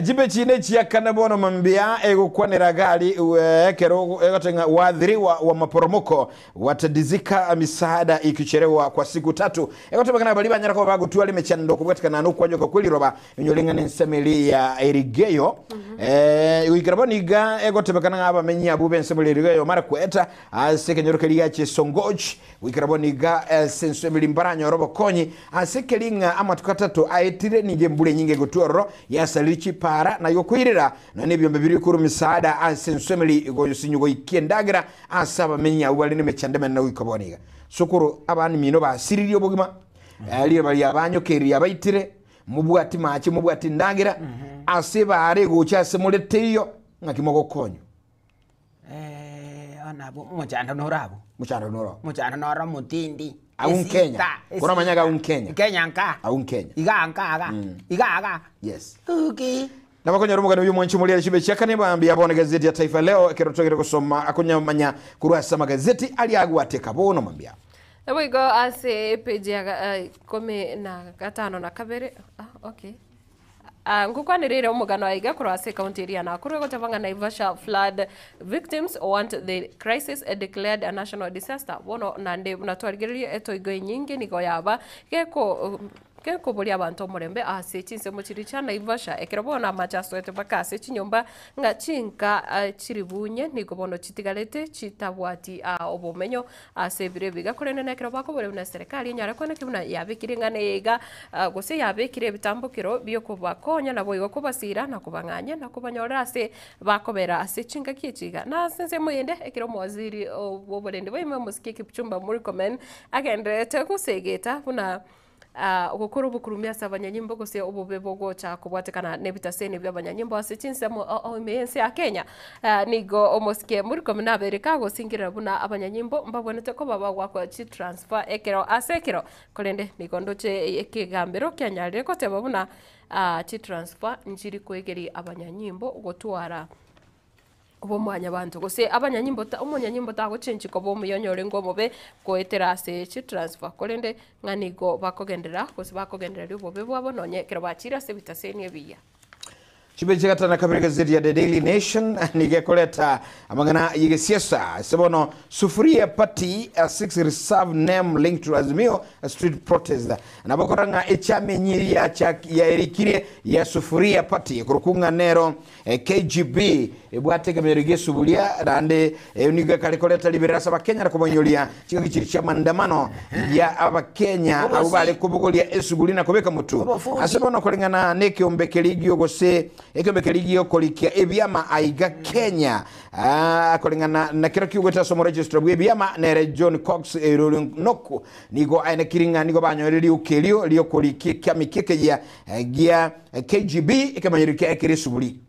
Chimbe chinde chiakane bono mambia egokwanera gari ekero egoteba ng'a waathiriwa wa maporomoko Watadizika misaada ikicherewa kwa siku tatu. Egotebekana baria banyara koba bagotwara emechando kobwatikana nokwanyoka kw'eriroba enyore ng'a nensemo eria ya Erigeyo. Eh, goikera bono iga egotebekana ng'a abamenyi abwo b'ensemo eria Erigeyo mara kweta ase ekenyoro keria gia Chesongoch goikera bono iga ase ensemo eria mbaranyore obokonyi ase ekeri ng'a amatuko atato aetire nigo embura enyinge egotwa ororo yasaririe chipara na gokoirera nonya nebiombe biria korwa misaada ase ensemo eria gosinywa goikia endagera Ase abamenyi abwo bare nemechando emenene goika bono iga. Sokoro abanimino basiririe obogima, riroba riabanyokeire riabaitire, mobwati mache, mobwati endagera, ase ebaare egocha ase more teiyo, ng'aki mogokonywa? Eh, bono abwo omochando noro abwo. Omochando noro oo. Omochando noro omotindi. Agwo Nkenya. Esita, Korwa amanye iga agwo esita. Nkenya. Nkenya nka. Agwo Nkenya. Iga nka iga. Iga iga. Yes. Okay. Nabakonyora omogano oyio mwanche moria chibe chia kane mambia bono egazeti ya Taifa Leo ekero togere gosoma akonyamanya korwa ase amagazeti aria agwateka bono mambia. Naboigo ase epeji ya ikomi na gatano na kabere, ah okay. Ah, ngokwanereire omogano aiga korwa ase ekaunti eria ya Nakuru egoteba ng'a Naivasha flood victims want the crisis declared a national disaster. Bono naende buna twarigereria etoigo enyinge nigo yaba geko Gekoboria abanto omorembe ase chinsemo chiria chia Naivasha, ekero bono amache asoete mpaka ase chinyomba, ng'a chinka chiribunye nigo bono chitigarete chitabwati obomenyo ase ebiro ebi iga. Korende nekero bakoboria buna eserekari enyare koeneki buna yabekire eng'ana eye iga, gose yabekire ebitambokero biokobakonya naboigo kobasira na kobang'anyia na kobanyorera ase bakobera ase chingaki echi iga. Na ase ensemo eyende, ekero omowaziri bw'oborendi bwa ime omosike Kipchumba Murkomen agendererete gosegeta buna Ogokora obokurumi ase abanyanyimbo gose obobe bogocha kobwatekana nebitaseni bi'abanyanyimbo ase chinsemo ime y'ense ya Kenya. Nigo omosike Murkomen nabeire kagosingirera buna abanyanyimbo mbabwenerete koba bagoakwa chitransfer ekero ase ekero, korende nigo ndoche ekegambero kianyarire goteba buna chitransfer nchiri koegeria abanyanyimbo gotwara Obomwanyabanto, gose abanyanyimbo ta omonyanyimbo tagochenchi koba omuya onye orenge omobe goetera ase chitransfer, korende ng'a nigo bakogenderera gose bakogendereria obobe bwabo nonye ekero bachire ase ebitaseni ebiya. Chipeji chia gatano na kabere gazeti ya The Daily Nation nigo ekoreta amang'ana y'egesiasa ase bono Sufuria Party seeks reserve name linked to Azimio street protest. Nabo okora ng'a echama enyiri yaerikirie ya Sufuria Party ekorokwa ng'a nero KGB ebwate ekemenyero gi'esuburia naende eyo nigo ekare koreta riberera ase Abakenya na kobainyoria chingaki chiria chi'amandamano ya Abakenya abwo bare kobogoria esuguri na kobeka motu ase bono koreng'ana nekeombe kerigio gose ekeombe kerigio korikia ebiama aiga Kenya. Koreng'ana na kero kiugete ase omoregistrar bw'ebiama nere John Cox Erorinoku nigo aenekiri ng'a nigo banyorire riuka erio riokorikia ekiama eki ekeyia gia KGB ekemanyerio kiaye kere esuguri.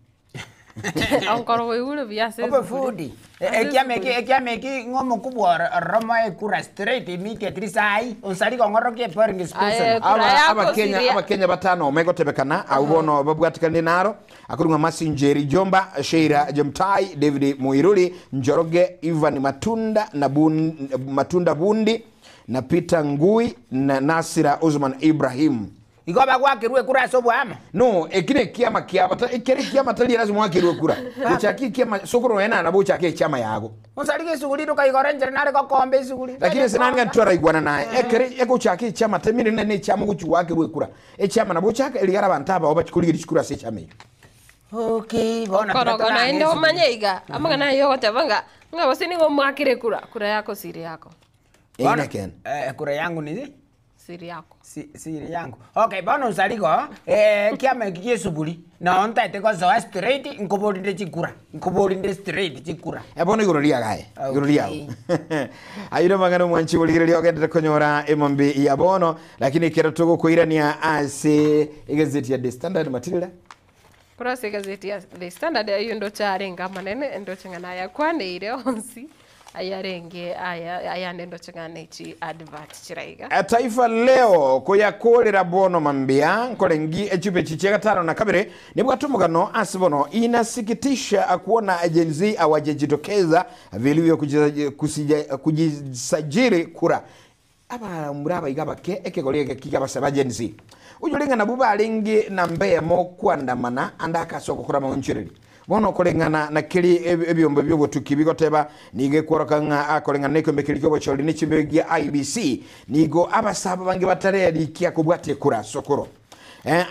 Onkoro boigure buya ase esuguri. Obofundi ekiama eki ekiama eki ng'a omokubwa oro ororo moe ekura straight immediately sai onsari kong'orokia eporing Aye, station. kura Aba yako Abakenya siria. Abakenya batano megotebekana abwo bono babwatikanire naro akorwa ng'a Mercy Njeri Jomba, Sheila Jemutai, David Muiruri Njoroge, Ivan Matunda na Bun, Matunda Bundi na Peter Ngui na Nasira Usman Ibrahim. Igo bagwakerwa ekura ase oboamo. No, eki nekiama kiabo, ta ekere ekiama tari erasima oakerwe ekura. Gochaka ekiama, sokoro nonya nana bochake echiama yago. Onsarige esuguri ruka igoro enchera nare gokomba esuguri. Lakini ase nane ng'a ntwaraigwana naye, ekere egochaka echiama temiri nene echiama ogochi goakerwa ekura. Echiama nabo ochaka erigare abanto abao bachi korigeria chikura ase echiama eyio. Okay, bono tiga Korogo torange naende esuguri. omanye iga, amang'ana ayio ogoteba ng'a, ng'a gose nigo omwakere ekura, kura yako siri yako. Eye Bono, nekeene. eh, kura yangu ni Siri yako. Si- siri yangu. Okay, bono nsarigo, eh, ekiama eki gia esuguri, noo ntaete gosoa straight, nkoborinde chikura, nkoborinde straight chikura. Eh, bono igoro riagaye, igoro riago. Ayio namang'ana omwanchi borigereria ogenderere konyora emombi ya bono, lakini ekero togokoirania ase egazeti ya The Standard Matilda. Korwa ase egazeti ya The Standard ayio ndoche arenge amanene, ndoche ng'a nayakwaneire onsi. Ayarenge aya, ayande ndoche ng'a ne chi advert chira iga. Taifa Leo koyakorera bono mambia nkorengi echibe chia gatano na kabere nibwate omogano ase bono inasikitisha kuona Gen Z hawajajitokeza vilivyo kujisajili kura. Abamura abaiga abake ekegori eke kiga Gen Z. Oyore ng'a nabwo barenge namba eyemo kwandamana ande akase ogokora amaonchoreri. Bono okoreng'ana na keri ebiombe bi'obotuki bigoteba nigo ekworoka ng'a akoreng'ana nekiombe keria ki'obochori ne chimbe gia IEBC nigo abasaba bange batarerikia kobwatia ekura sokoro.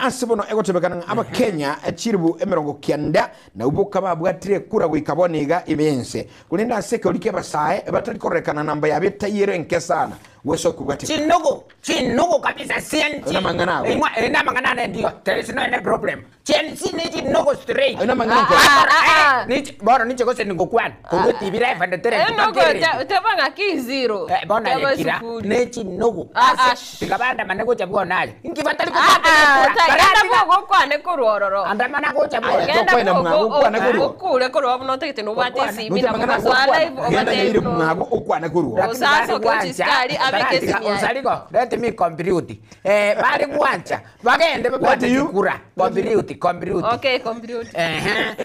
Ase bono egotebekana ng'a Abakenya chilifu 90 nabwo boka babwatire ekura goika bono iga ime y'ense. Korende ase ekeori ki'abasae batari kororekana namba yabo etaiyo ere enke sana gose okobwatia ekura. Chinugu, chinugu kabisa, CNG. Ayo namang'ana ago. Ing'wa, eh, namang'ana ane ndiyo. There is no any problem. Gen Z ne chinugu straight. Ayo namang'ana nkore. Ah, ah, ah. Niche, bono niche gose ningokwana. Korwa TV live and direct. Eh, no, go, teba ng'aki zero. Eh, bono Teba aye kira, esukuri. ne chinugu. Ah, ah, Ase, shh. tiga bandamane gocha bwono aye. Inki batari Ah, ah, kobwata ta- ekura? genda Baratiga. bwogo okwane korwa ororo. Andamana gocha bwono. Genda Tokwana bwogo, mwago, okwane korwa. okure korwa buna otagete nobwate Okwane. esimi Noche na mang'ana kogosoa okwana. live Genda obate nyaire no. mwago okwane korwa. Osasa oke ochisikari abeke esimi yaye. Osarigo, let me compute. Eh, bari gwancha. Bagende What babwate do you? chikura. Compute, compute. Okay, compute. Ehe.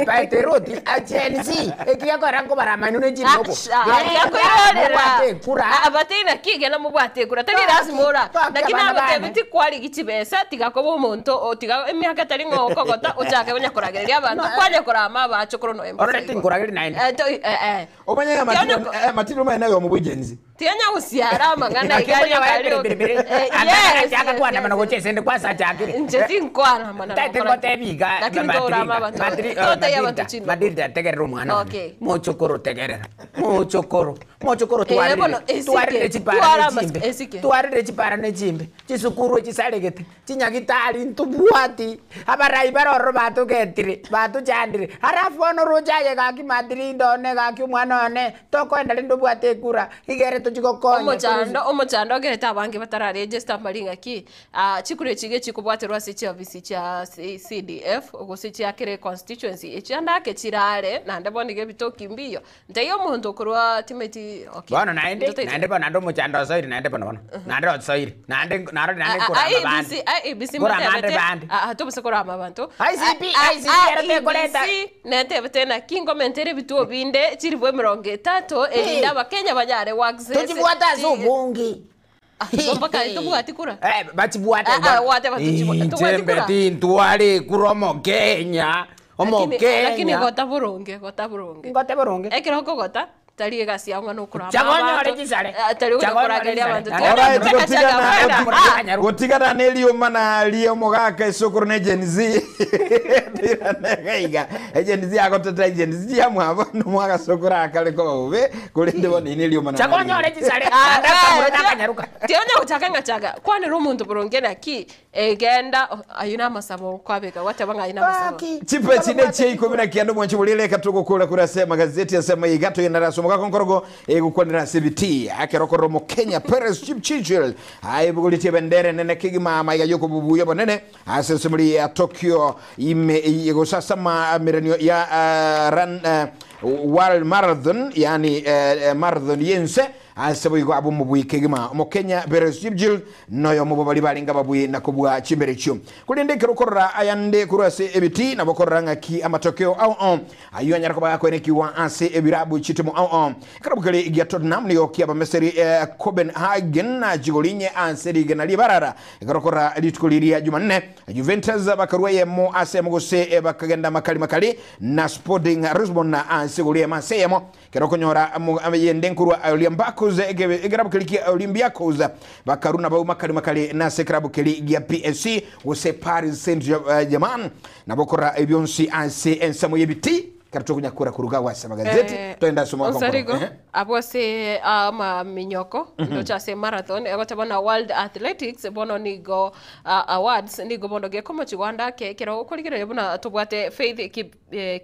Paeteroti agency. Ekiyakora nkobara mainu ne chinoko. Yakoirorera. Kura. Abatei naki gena mobwate ekura tari lazima ora. Baka Lakini abana agotebi bane. tikwari chibesa tiga koba omonto o tiga emiaka tari ng'a okogota ochake konya koragereria abanto No, eh. kwanya korama abachokoro noe Orore tinkorageri naende. Eh, to- eh, eh. Omanye ng'a Tianya Matilda, eh, Matilda omanye naye omobugenzi. Tianya gosiara amang'ana iga Akikonya aria wae kare biri biri. Eh, yes, Aka yes, kwana yes, mana yes. gochesa ende kwasachakire. Inche tinkwana mana Tate nokora- ngotebi iga Lakini torama abanto. Totei abanto chino. Madirida tegerera omwana one. Okay. Mochokoro tegerera. Mochokoro. Mochokoro Eh, twarire. bono, esike. Twarire chipara Twara ne amas- chimbe. esike. Twarire chipara ne chimbe. Chisukuru chisaregete. Chinyagitari ntubwati. Abarai baroro batugetire. Batuchandire. Halafu ono rochaye gaki Madrid one gaki omwana one. Tokoenda rinde obwate ekura. Igere tochigokonya. Omochando omochando ogerete abange batararegister mbari ng'aki ah, chikura echi iga echikobwaterwa ase chiofisi chia CDF gose chiakere constituency echiandake chirare naende bono iga ebitoki mbiyo ntaiyo omonto okorwa timeti okay. Bono naende, Ntotaete- naende bono naende omochando osoire naende bono bono. Naende osoire. Naende narori naende Ah, ah, korama IEBC bande. IEBC Korama ande motebete- bande. Ah, ah, tobose korama abanto. ICP, Ah, ah, ICP ero tekoreta. IEBC netebete naki nkomentere ebituo binde chiribu 30 erinde Hey. abakenya banyare goaccess Tochibwate ase chi- obonge. Ah, igo mpaka tobwati kura? Eh, bachibwate Ah, ah, gwateba tochibwa- Inche tobwati kura? mbeti ntware ekura omokenya Lakini lakini omokenya gota boronge, gota boronge. ngote boronge Ekero okogota, tari egasi yao ng'a nokorama Chagonya ore abanto, chisare. eh, tari Chagonya ore okorageria chisare. abanto. Naende Alright, Tiga gotigana- chaga Ah. gotigana nerioma naria omogaka esokoro ne Gen Z tirane iga Gen Z agoteta Gen Z yamwabo nomwaka sokoro akare koba bobe korende bono ine erioma na Chagonya ore chisare. Ah, Naende akamura eh, nakanyaruka. Tionye gochaka ng'a chaga kwanera omonto boronge naki egenda oh, ayio na amasabo kwabeka gwateba ng'a ayio na amasabo chipechi ne chia ikomi na kianda omwanchi boria reka togokora kura ase amagazeti ase amaiga togenera ase omogaka nkorogo egokwanera ase ebitii akero korora omokenya Peres Chipchirchir aebogoritie ebendera enene kegima amaiga yokobubuya bonene ase ensemo ya Tokyo ime gose ase amameranio ya run, World Marathon yani marathon yense ase boigo abwo omobui kegima omokenya Peres Chipchirchir noyomo bo baria barenge ababui na kobua chimbere echio. Korende ekero okorora ayande korwa ase ebitii nabo okorora ng'aki amatokeo ao ao ayio anyare koba gakoenekiwa ase ebirabu chitimo ao ao. Ekerabu keria gia Tottenham nigo kiabameseri Copenhagen na chigorinye ase rigena ri'ebarara ekero okorora rituko riria Jumanne Juventus bakarua eyemo ase eyemo gose bakagenda makali makali na Sporting Lisbon ase igoro eyemo ase eyemo. Ekero okonyora eyende nkorwa Olympiacos, ekerabu keria kia Olympiacos bakarua nabao makali makali nase ekerabu keria gia PSG gose Paris Saint-Germain. Nabo okorora ebionsi ase ensemo y'ebitii ekero tokonyakora koruga agwo ase amagazeti togende ase omwaka onkoro. Onsarigo, Ehe. abwo ase amaminyoko ndoche ase marathon egoteba na World Athletics bono nigo awards nigo bono gekomochigwa ande ake ekero okorigereria buna tobwate Faith Kip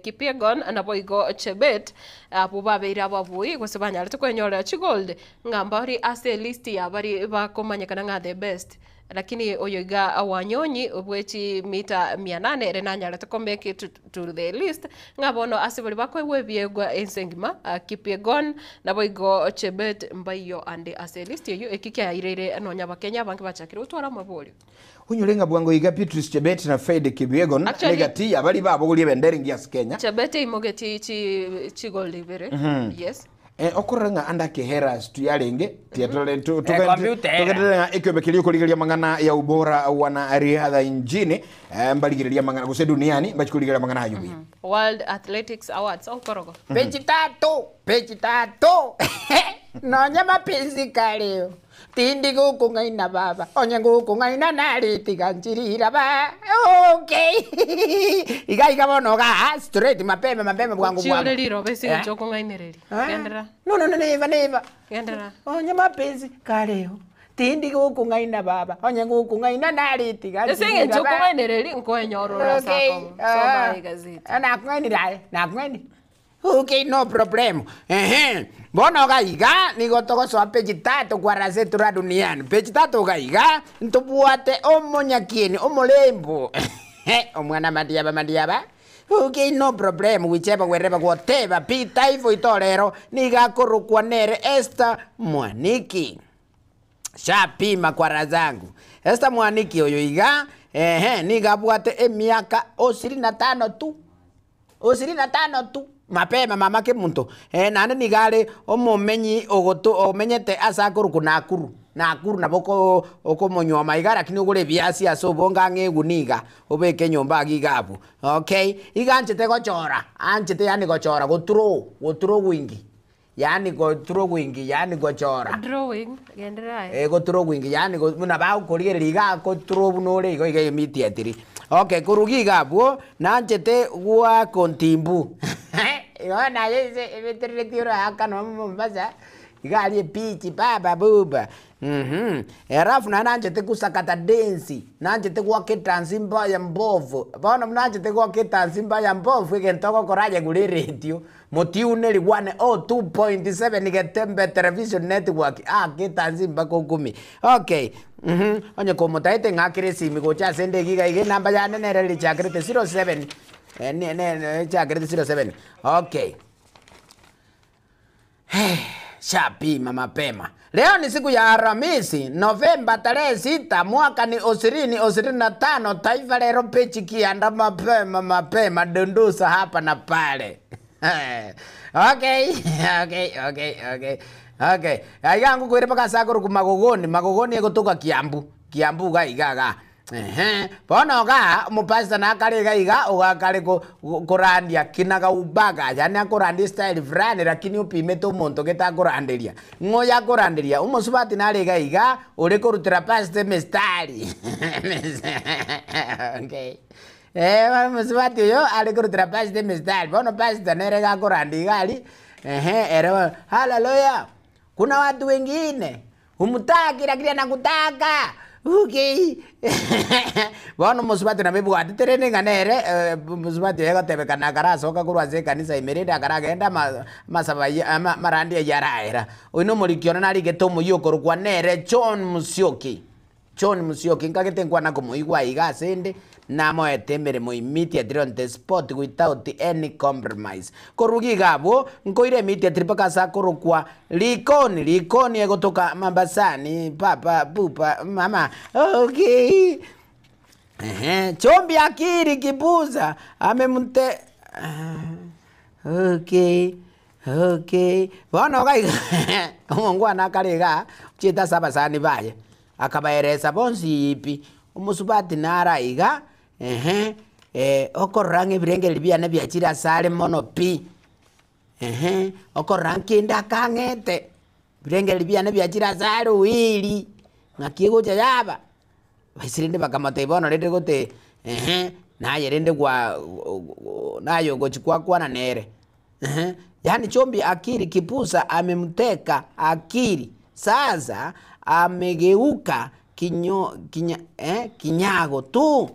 Kipyegon naboigo Chebet abwo babeire ababui gose banyarete kwenyorera chigold ng'a mbari ase elist ya bari bakomanyekana ng'a the best. Lakini oyo iga Wanyonyi bwe chimita mia nane ere nanyarete ko make it to the list ng'a bono ase baria bakoegwa ebiegwa ense engima Kipyegon naboigo Chebet mbaiyo ande ase elist eyio eki kiaireire nonya abakenya abange bachakire gotwara amaborio. Onyore ng'a bwango iga Beatrice Chebet na Faith Kipyegon Actually- negati y'abaria babogoria ebendera engiya ase Kenya. Chebet eimogetie chi chigold ibere yes. Eh, okorora ng'a ande akeheras tuyarenge tiatore tu- Eh, tugende- computer era. tugenderere ng'a ekiombe keria okorigereria amang'ana ya ubora wana riadha nchini eh, mbarigereria amang'ana gose duniani mbachi korigereria amang'ana aywo buya. World Athletics Awards okorogo. Peji tatu, peji tatu. Nonya mapenzi kareo. Tindi gokong'aina baba, onye gokong'aina naritiga nchirira ba. Okay. Iga iga bono iga straight mapema mapema bwango bwango. Chiore riroba ase Eh? eng'encho okong'ainereria. Eh? Genderera. No no no neba neba. Genderera. Onye mapenzi kareo. Tindi gokong'aina baba, onye gokong'aina naritiga Ase nchirira eng'encho ba. okong'ainereria nkoenyorora ase Okay. akomo. Soma egazeti. Ah, nakong'ainire aye, nakong'ainire. Okay, no problem. Ehe. Bono iga iga, nigo togosoa page tatu kwarase tura duniani. Page tatu iga iga, ntobwate omonyakieni, omorembo. Omwana madiaba madiaba. Okay, no problem. Gwicheba gwereba gwoteba pi taifa oito rero, niga akorokwa nere Esther Mwaniki. Shapima kwara zangu. Esther Mwaniki oyo iga, ehe, niga abwate emiaka ishirini na tano tu. Ishirini na tano tu. Mapema mama kemonto. Eh, naende niga are omomenyi ogoto omenyete ase akorokwa Nakuru. Nakuru nabo oko okomonyuoma iga lakini ogore ebiasi ase obonge ang'e eguni iga, obeke enyomba iga iga abwo. Okay, iga anchete gochora, anchete yaani gochora, godraw, godraw gwingi. Yaani godraw gwingi, yaani gochora. Drawing, genderera aye. Eh, godraw gwingi, yaani go buna bagokorigereria iga godraw buna ore igo iga immediately. Okay, korwa iga abwo, nanchete goaka ontimbu igo naye ase ebeterereti oroaka nonye Mombasa, iga aria ebeach baba buba Alafu naende nanchete gosakata densi, nanchete goaka edansi mbaya mbovu, bono buna nanchete goaka edansi mbaya mbovu egento ogokora aye gure eredio, motiuneri 102.7 Getembe Television Network, aka edansi mpaka okumie. Okay, onye komotaete ng'akere esimi gocha ase ende iga iga enamba yane nere richakerete 07 ne ne echakerete 07 okay. Shapima mapema. Leo ni siku ya Alhamisi, Novemba tarehe 6 mwaka ni 2025. Taifa Lero pechi kianda mapema mapema, dundusa hapa na pale. Okay, okay, okay, okay. Okay, aiga ngokoire mpaka ase akorokwa Magogoni, Magogoni egotoka Kiambu, Kiambu iga iga igaa. Ehe, bono igaa, omopastor nakare iga iga, ogakare ko korandia kinagaubaga, yaani akorandia estyle fulani lakini opimete omonto gete akoranderia. Ng'o oyo akoranderia? Omosubati nare iga iga, ore korutera pastor emestari okay. Eh, bono omosubati oyo are korutera pastor emestari, bono pastor nere iga akorandia iga aria, ehe, ere bono haleluya, kuna watu wengine Humutaki lakini anakutaka okay bono omosubati nabo ebwatete rende ng'a nere omosubati oyo egotebekana akarasoka korwa ase ekanisa ime rende akaragenda ama amasabo aywo ama amarandi aywo araera. Oyio na omoriki one narigete omoyio okorokwa nere John Musyoki. John Musyoki nkagete nkwana komoigwa aiga ase ende, namoete emeremo immediately on the spot without any compromise. Korwa iga abwo, nkoira immediately mpaka ase akorokwa Likoni, Likoni egotoka Mambasani, papa, pupa, mama, okay. Ehe, Chombi akiri kibuza amemte okay. Okay, bono iga iga omongwana akare igaa, ochiete ase abasani baye, akabaeresa bonsi pi, omosubati nare aiga, ehe, okorora ng'a ebirengererio biane biachire asare mono pi, ehe, okorora nkende akang'ete, ebirengererio biane biachire asare oiri, ng'aki egocha yaba. Abaisia rende bakamotebia, Bono rende gote ehe, naye rende gwa naye ogochia gwakwana nere, ehe. Yaani chombi akili kipusa amemteka akili sasa amegeuka kinyo kinya eh kinyago tu.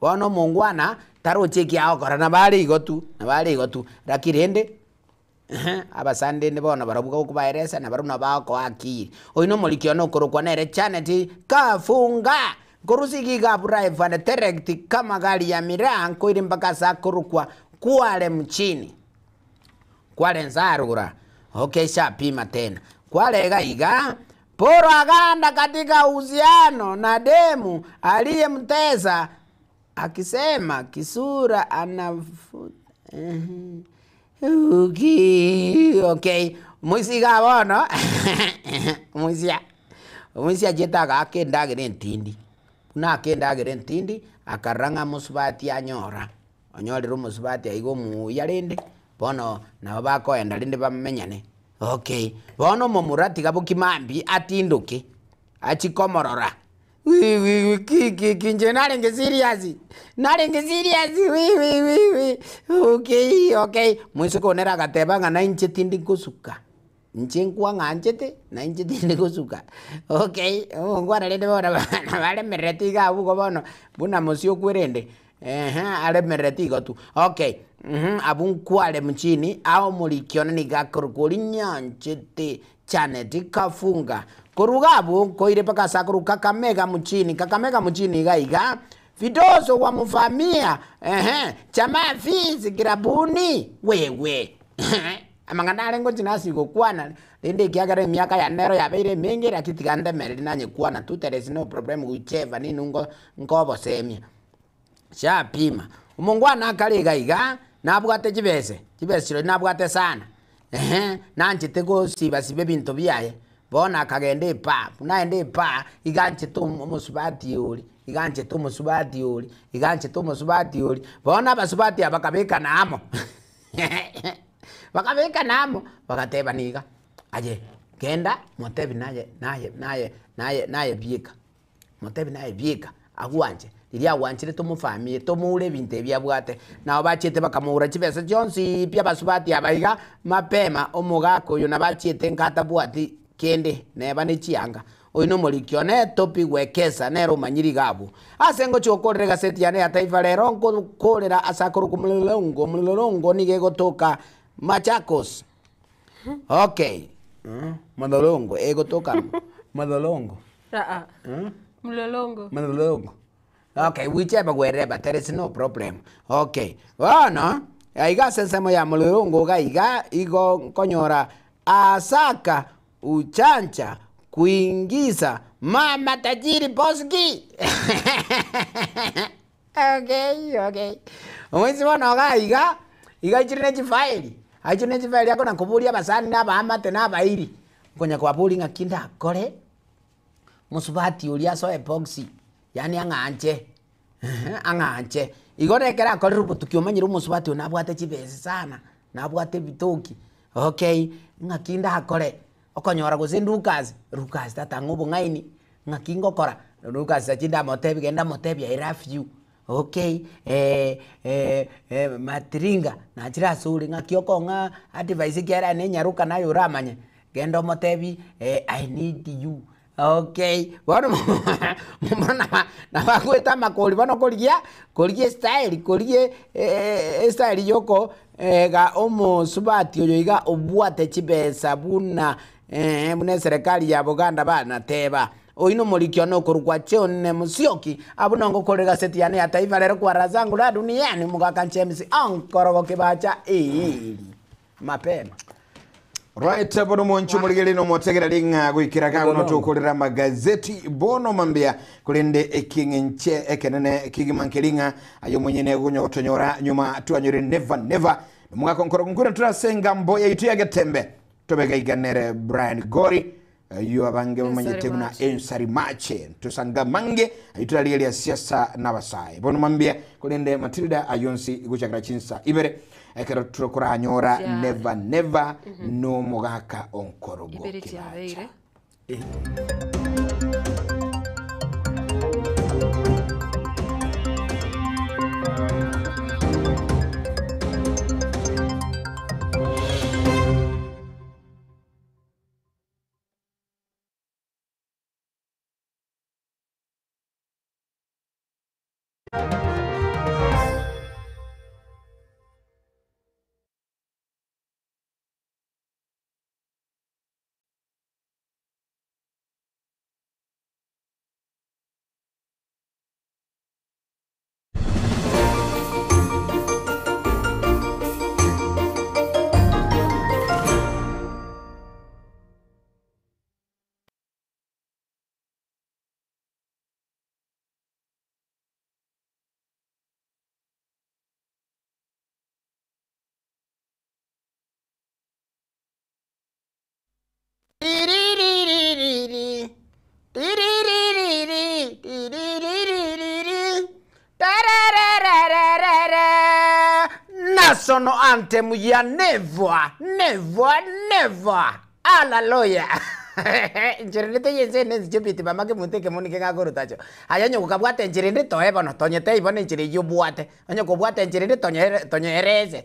Bono omongwana taroche eki agokora nabo are igo tu, nabo are igo tu, lakini rende. Ehe, abasani rende bono barabwo gokobaeresa nabarabwo nabo bagokoa akiri. Oyio nomoriki one okorokwa nere Janet Kafunga. Nkorusia iga iga abwo live and direct kama gari ya miraa nkoire mpaka ase akorokwa Kwale mchini. Kwale nse arugura. Okay shapima tena. Kwale iga iga, Paul aganda katika uhusiano na demu aliyemtesa Akisema kisura anafu okay okay moisia iga bono omoisia omoisia achiete agaaka endagera entindi, buna aaka endagera entindi, akarora ng'a mosubati anyora, onyorire omosubati aiga omuya rende, bono nabo bakoenda rende bamenyane, okay. Bono omomura tiga bokima mambia atindoke, achie komorora. Wi wi ki ki ki inche narenge serious, narenge serious wi wi wi wi okay okay. Moiseke one ere agateba ng'a na inche tindi gosuka, inche nkwang'anchete na inche tindi gosuka okay, omongwana rende bono nabaremerereti iga abwo igo bono buna mosio okwe rende, ehe aremerereti igo tu. Okay, abwo nkware mchini, aa omoriki one nigo akorokwa oria nyanchete. Janet Kafunga. Korwa iga abwo nkoire mpaka ase akorwa Kakamega mchini, Kakamega mchini iga iga, Vidoso wamuvamia ehe, jamaa fees kirabuni wewe amang'ana are ngochi nase gokwana rende ekiagera emiaka yane nero yabeire emenge lakini tiga ndemereri nanyekwana tu there is no problem whichever ninu nko nkobosemia. Shapima, omongwana akare iga iga, nabwate chibese, chibese chirochio nabwate sana, ehe, nanchete gosiba siba ebinto biaye, bono akagenda epaa, buna aenda epaa, iga anchete omosubati oria, iga anchete omosubati oria, iga anchete omosubati oria, bono abasubati aba bakabekana amo bakabekana amo, bagatebana iga, aye genda motebi naye naye naye naye naye bieka. Motebi naye bieka, agwanche, riria agwanchire tomofamie, tomoure ebinto ebi abwate. Nabo bachiete bakamoura chibesa chionsi pi abasubati aba iga, mapema omogaka oyo nabo achiete nka atabwati kende, neba ne chianga. Oyio nomoriki one Toby Wekesa nere omanyire iga abwo. Ase ngochia gokorera egaseti yane ya Taifa Lero, nkokorera ase akorokwa Mlolongo, Mlolongo nigo egotoka Machakos. Okay, Mlolongo egotoka Mlolongo. Aa. Mlolongo. Mlolongo. Okay, whichever wherever, there is no problem. Okay, bono, aiga ase ensemo ya mlolongo iga iga, igo nkonyora asaka uchancha kuingiza mama tajiri boski. Okay, okay. Omoisia bono iga iga, iga aichire ne chifaili, aichire ne chifaili akona koboria abasani na abaamate na abairi. Nkonya kobaboria ng'aki ndakore, mosubati oria asoe box, yaani ang'anche ang'anche. Igo nekero akorire obotuki omanyire omosubati oyo nabwate chibesa sana, nabwate ebitoki, okay, ng'aki ndakore, okonyora gose Lucas, Lucas tata ng'a obong'aini, ng'aki ngokora, Lucas achi ndamotebi genda motebie I love you, okay Matiringa nachire asore ng'aki okong'a advice ekiagera aye nenyaroka naye oramanye, genda omotebi I need you, okay bono bono naba nabagoeta amakori bono korigia korigia estyle korigia estyle ya oko ega omosubati oyo iga obwate chibesa buna buna eserekari ya Buganda banateba. Oyio nomoriki one okorokwa John Musyoki, abwo nongokorera egaseti yane ya Taifa Lero kwa Razangu la Duniani, omogaka James Onkorogo Kibacha eeri mapema. Right, bono omonche omorigereria na omotegereri ng'a goikera iga bono tokorera amagazeti bono mambia korende ekeng'enche ekenene kegima nkeri ng'a aye omonyene gonya gotonyora nyuma twanyorire never never nomogaka onkorogo nkwire tore ase engambo yaito ya getembe tobegaiga nere Brian Gori Ayio abange bamanyete buna ensari mache ntosanga amange ayio torarigereria siasa nabasae bono mambia korende Matilda ayio onsi gochakera chinsa ibere ekero tokoranyora Chia- never never nomogaka onkorogo Ibere kibacha. chiabeire. National anthem ya never, never, never. Hallelujah. Enchera ende teiyo ense ende ensiche pi mama kemonto ekemo nike gakorutacho. Aye onye gokabwata enchera ende toe bono, tonyetebia bono enchera eywo obwate. Onye kobwata enchera ende tonyere tonyerese.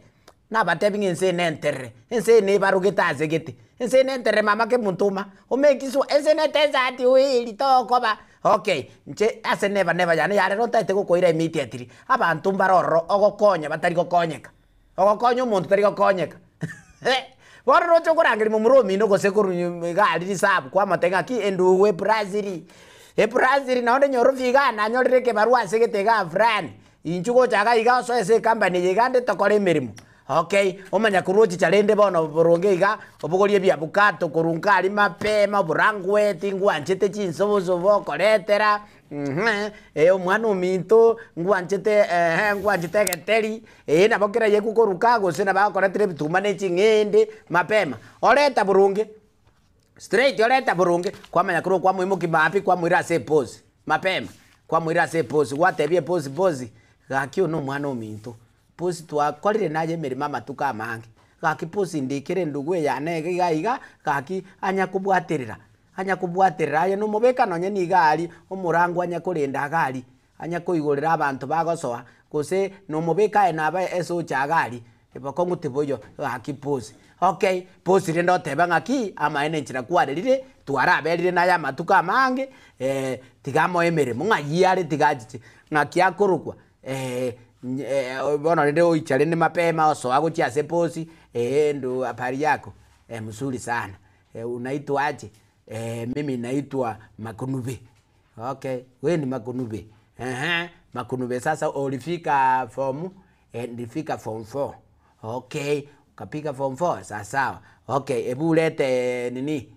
Nabatebi ng'a ense eye nenterere, ense eye nebarogete ase gete, ense eye nenterere mama kemonto oma, omake sure, ense nete esati oeeri tokoba, okay, inche ase neba neba yane yarero ntaete gokoira immediately, abanto mbare ororo ogokonya batari gokonyeka, ogokonya omonto tari gokonyeka bono roche okorangeria momura omino gose korwa nyuma iga aria risabu kwamotebia ng'aki endugu ebrazili, ebrazili nonde nyorofi igaa nanyorire ekebarua ase gete igaa fulani. Inchuo gocha iga iga osoe ase ecompany eye iga nde tokore emeremo. Okay, omanya korwa ochicha rende bono boronge iga, obogorie ebiabukato korwa nka aria mapema, oborangweti, ngwanchete chinsobosobo okoretera, eh omwana ominto, ngwanchete eeh ngwanchete egeteri, eh nabo kera eyekwa koruka gose nabo agokoretera ebituma na eching'ende, mapema. Oreta boronge. Straight oreta boronge, kwamanya korwa kwamoimokia maambia kwamoira ase eposi, mapema, kwamoira ase eposi, gwatebia eposi bosi, gaki oyo na omwana ominto, bosi twakorire naye emeremo amatuko amange, gaki bosi ndikere endugu eye yane iga iga iga, gaki anya kobwaterera, anya kobwaterera aye nomobeka nonye niga aria, omorango anya korenda iga aria, anya koigorera abanto bagosoa, gose nomobeka aye naba esocha iga aria, bokong'u tiboiyo gaki bosi. Okay, bosi rende oteba ng'aki, amaene enchera kwarerire, twaraberire naye amatuko amange, tiga amoe emeremo, ng'ai are tiga achiche, ng'aki akorokwa bono rende oicha rende mapema osoa gochia ase bosi, ndu habari yako, mzuri sana, unaitwa aje, mimi naitwa Makunube. Okay, we ni Makunube, ehe, Makunube sasa ulifika form eh, nilifika form four, okay, ukapika form four sawasawa, okay, ebu urete nini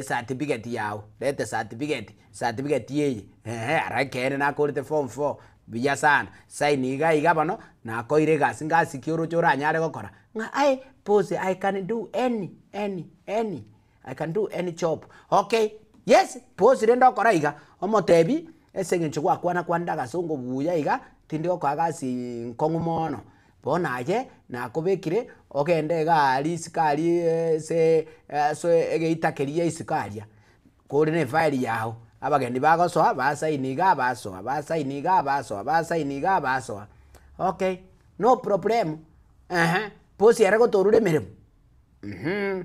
certificate yago, rete certificate, certificate eye, ehe, ara ekeene nakorete form four, buya sana, sign iga iga bono, nakoire egasi ngasi ki oroche oranyare gokora, ng'a aye boss I can do any, any, any. I can do any job. Okay, yes, boss rende okora iga, omotebi ase eng'encho gwakwana kwanire agasongo buya iga, tindi gokoa gasi nkong'u mono. Bono aye, nakobekire ogende iga aria isiko aria ase ase egeita keria isiko aria, kore na efaili yago, abageni bagosoa basaini igaa basoa, basaini igaa basoa, basaini igaa basoa. Okay, no problem, ehe, boss ere gotorure emeremo mh.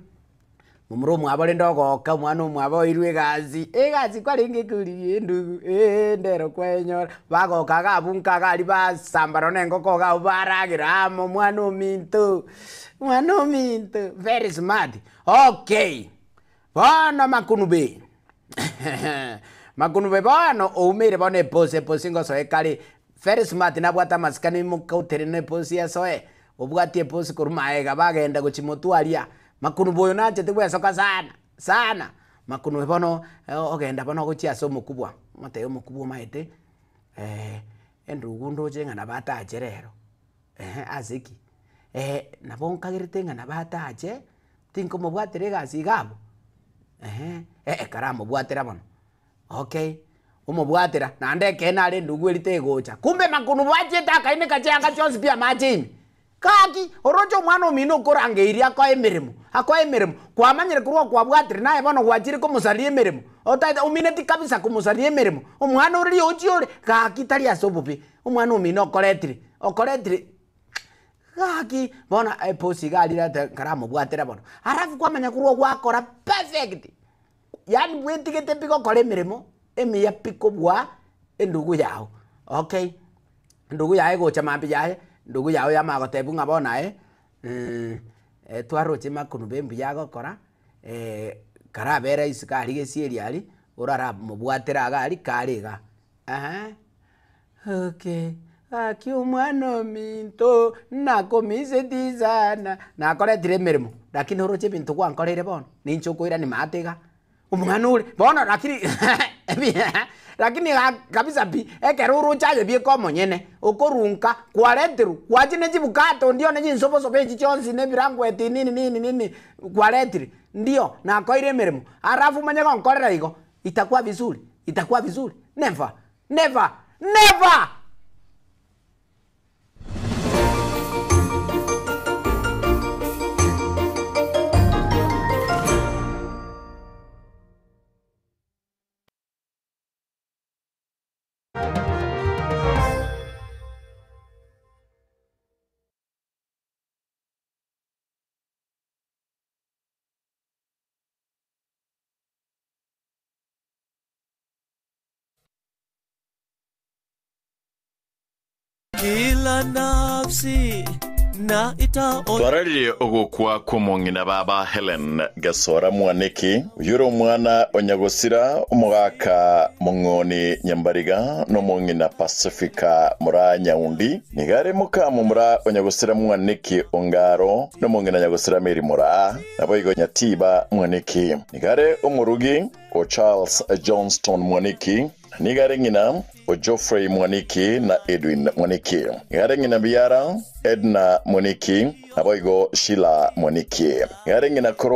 Momura omwabo rende ogoka omwana omwabo oirwe egasi, egasi kwarenge korigia endugu eeh ndero kwaenyora, bagoka iga abwo nka iga aria basamba nonye na engoko iga abwo baragera amo omwana ominto, mwana ominto very smart, okay. Bono makunube makunube bono oumeire bono eposi eposi ngosoe ekare, very smart nabwate amasikani moka oterene eposi esoe, obwatie eposi korwa maega bagenda gochia motwe aria, makunube oyo nanchete gwesoka sana sana, makunube bono ogenda bono gochia ase omokubwa, omotebia omokubwa omaete endugu ndoche ng'a nabo atache rero, ehe ase ki? Nabo nkagerete ng'a nabo atache. Tinkomobwatera egasi iga abwo, ehe, eh karamobwatera bono, okay, omobwatera naende ekeene are endugu eria tegocha, kumbe makunu bwachiete akaineka chianga chionsi pi amache ime. Gaki, oroche omwana omino okorangeirie akoe emeremo, akoe emeremo, kwamanyire korwa okwabwatire naye bono gwachire komosaria emeremo, otaete omineti kabisa komosaria emeremo, omwana oria ochia ore, gaki tari ase obobe, omwana omino okoretire, okoretire. Gaki, bono eposi iga arirete nkaramobwatera bono. Alafu kwamanya korwa gwakora perfect, yaani bwetigete pi gokora emeremo emiya pi kobua endugu yago, okay. Endugu yaye egocha mambia yaye, endugu yago yamanya gotebiwa ng'a bono aye twaroche makunube mbuya agokora, karabere isiko aria gesieri aria, oraramobwatera iga aria kare igaa, eeh. Okay, gaki omwana ominto, nakomiseti sana, nakoretire emeremo, lakini oroche ebinto gwankoreire bono, ninche okoirania maate iga, omwana ore, bono lakini lakini kabisa pi, ekero oroche aye bieka omonyene, okorunka, kwaretirwe, gwachire na chibukato ndio na chinsobosobo echi chionsi na ebirangweti nini nini nini, kwaretire, ndio, nakoire emeremo, alafu omanye gonkorera igo, itakuwa vizuri, itakuwa vizuri, never. Never! Never! Kila nafsi na itaona. Twararirie ogokwa kw'omong'ina baba Helen Gesora Mwaniki, oyio ore omwana o Nyagosira, omogaka Mong'oni Nyambariga, na omong'ina Pacifica Moraa Nyaundi. Nigo are mokamomura o Nyagosira Mwaniki Ongaro, na omong'ina Nyagosira Mary Moraa, naboigo Nyatiba Mwaniki. Nigo are omorugi o Charles Johnston Mwaniki, na nigo are ng'ina o Geoffrey Mwaniki na Edwin Mwaniki. Nigo are ng'ina biara Edna Mwaniki, naboigo Sheila Mwaniki. Nigo are ng'ina koro.